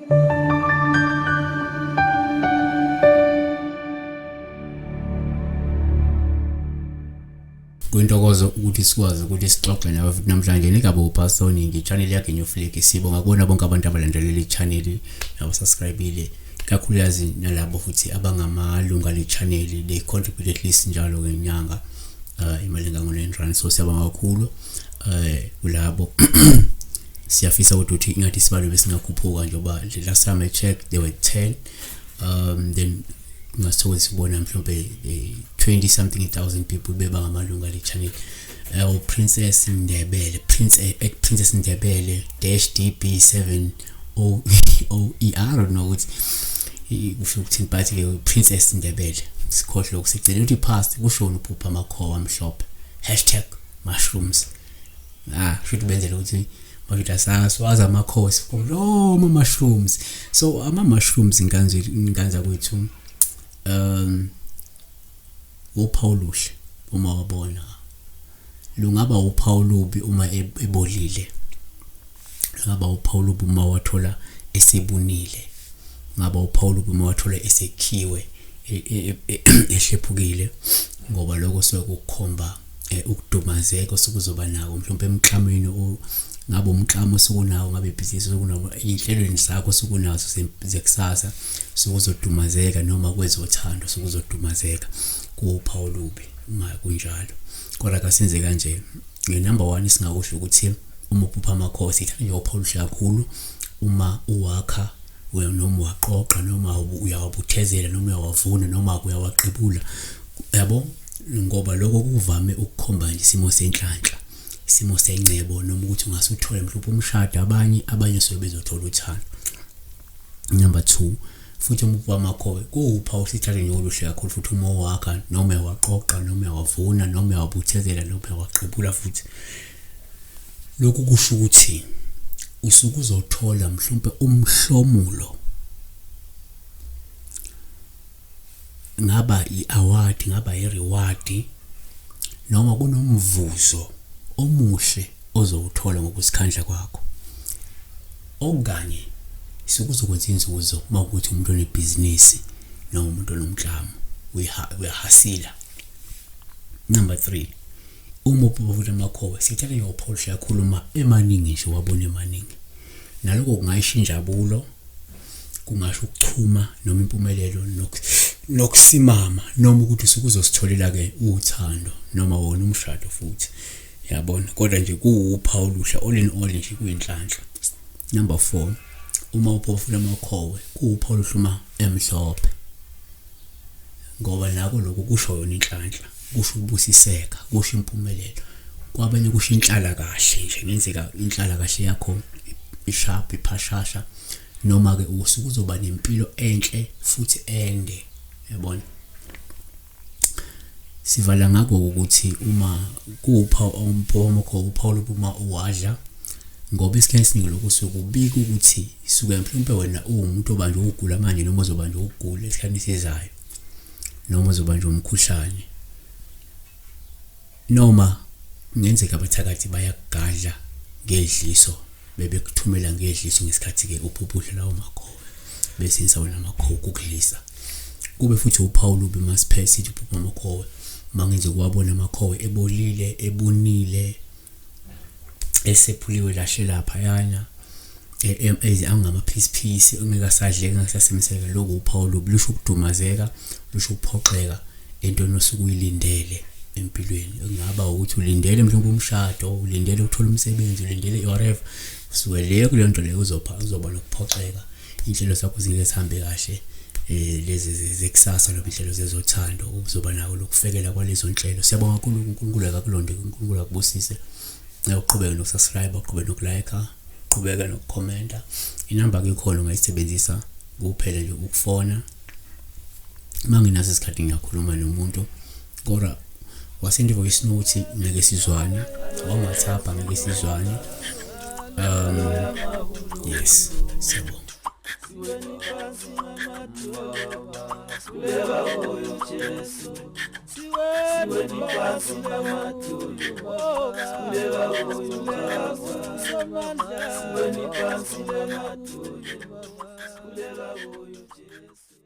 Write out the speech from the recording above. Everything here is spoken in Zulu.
Kuyintokozo ukuthi sikwazi ukuthi sixoxe nawe futhi namhlanje nikabe uPastor Ningi channel yakhe New Flick. Sibonga kubona bonke abantu abalandelela i-channel nabasubscribile, kakhulukazi nalabo futhi abangamalunga le channel. They contribute at least njalo ngenyanga imali engango-9 rand, so siyabonga kakhulu kulabo. Siyafisa ukuthi ingathi isibalo besingakhuphuka, njengoba the last time I checked there were 10, then ngasithokozisa ukubona mhlawumbe 20 something thousand people beba ngamalunga le channel. Princess Ndebele, Prince at Princess Ndebele dash DB 7 O O E, I don't know ukuthi kusho ukuthini, but ke Princess Ndebele, sikhohle ukusicela ukuthi past kusho uphupha amakhowa amhlophe, #mushrooms. Ah, shuthi benzela ukuthi bakithi asazi amakhosi lo ama mushrooms. So ama mushrooms, inkanzi, inkanza kwethu, uphawu oluhle uma wabona, lungaba uphawu olubi uma ebolile, lungaba uphawu olubi uma wathola esebunile, ngaba uphawu olubi uma wathola esekhiwe, ehlephukile, ngoba lokho suke kukhomba ukudumazeka osukuzoba nako mhlawumbe emklamweni, ngabe umklamo osukunawo, ngabe ibhizinisi osukunawo, ey'nhlelweni zakho osukunazo zekusasa sokuzodumazeka, noma kwezothando sokuzodumazeka. Kuwuphawu olubi uma kunjalo. Kodwa kasenze kanje, nge-number one singakusho ukuthi uma uphupha amakhosi, ithanda nje uphawu oluhle kakhulu uma uwakha noma uwaqoqa noma uyawabuthezela noma uyawavuna noma uyawaqebula, yabo, ngoba lokho kuvame ukukhomba nje isimo senhlanhla, isimo sengcebo, noma ukuthi ungase uthole mhlawumbe umshado, abanye suke bezothola uthando. Number 2 futhi, uma uphupha amakhowe kuwuphawu sithathe nje oluhle kakhulu futhi uma uwakha noma uyawaqoqa noma uyawavuna noma uyawabuthezela noma uyawaqebula futhi. Lokhu kusho ukuthi usuke uzothola mhlawumbe umhlomulo, ngaba i-award, ngaba i-reward, noma kunomvuzo omuhle ozowuthola ngokusikhandla kwakho, okanye sukuzokwenza inzuzo uma ukuthi umuntu onebhizinisi noma umuntu onomklamo uyahasila. Number 3, uma uphupha futhi amakhowe, sithatha njengophawu oluhle kakhulu uma emaningi nje, wabona emaningi. Naloko kungayisho injabulo, kungasho ukuchuma noma impumelelo nokusimama, noma ukuthi usuke uzositholela-ke uthando noma wona umshado futhi, yabona. Kodwa nje kuwuphawu oluhle, all in all nje kuyinhlanhla. Number 4, uma uphupha futhi amakhowe, kuwuphawu oluhle uma emhlophe, ngoba nako lokho kusho yona inhlanhla, kusho ukubusiseka, kusho impumelelo. Kwabanye kusho inhlala kahle nje, ngenzeka inhlala kahle yakho isharp, iphashasha, noma ke usuke uzoba nempilo enhle futhi ende, yabona. Sivala ngakho ukuthi uma kupha umphomo uphawu uma uwadla, ngoba isikhathi esiningi lokhu sokubika ukuthi suke mhlawumbe wena uwumuntu obanjwe ukugula manje, noma ozobanjwa ukugula esikhathini esizayo, noma ozobanjwa umkhuhlane, noma kungenzeka abathakathi bayakugadla ngedliso, bebekuthumela ngedliso ngesikhathi-ke uphupha lawo makhowe, besebenzisa wona amakhowe ukukudlisa. Kube futhi uphawu olubi masiphethe sithi uphupha amakhowe mangenzeka wabona amakhowe ebolile, ebunile, esephuliwe lahle laphayana, angamaphisiphisi, ongeke asadleka, engasasemiseka. Lokhu uphawu olubi, lusho ukudumazeka, lusho ukuphoxeka entweni osuke uyilindele empilweni. Kungaba ukuthi ulindele mhlawumbe umshado, ulindele ukuthola umsebenzi, ulindele whatever, usuke leyo kuleyo nto leyo uzoba nokuphoxeka, iy'nhlelo zakho zingeke zihambe kahle, lezi zekusasa noma iy'nhlelo zezothando, uzoba nako lokufekela kwalezo nhlelo. Siyabonga kakhulu, uNkulunkulu akakulonde, uNkulunkulu akubusise. Uqhubeke nokusubscribe, uqhubeke nokulike, uqhubeke nokukhomenta. Inamba-ke ikhona, ungayisebenzisa kuphela nje ukufona. Uma nginaso isikhathi ngiyakhuluma nomuntu, kodwa wasenda i-voice note ngeke sizwane, wangu-WhatsApp ngeke sizwane. Yes, siyabonga. Siweni phansi ngamadolo, sikhuleka kuyo Baba. Siweni phansi ngamadolo. Sikhuleka kuyo Jesu.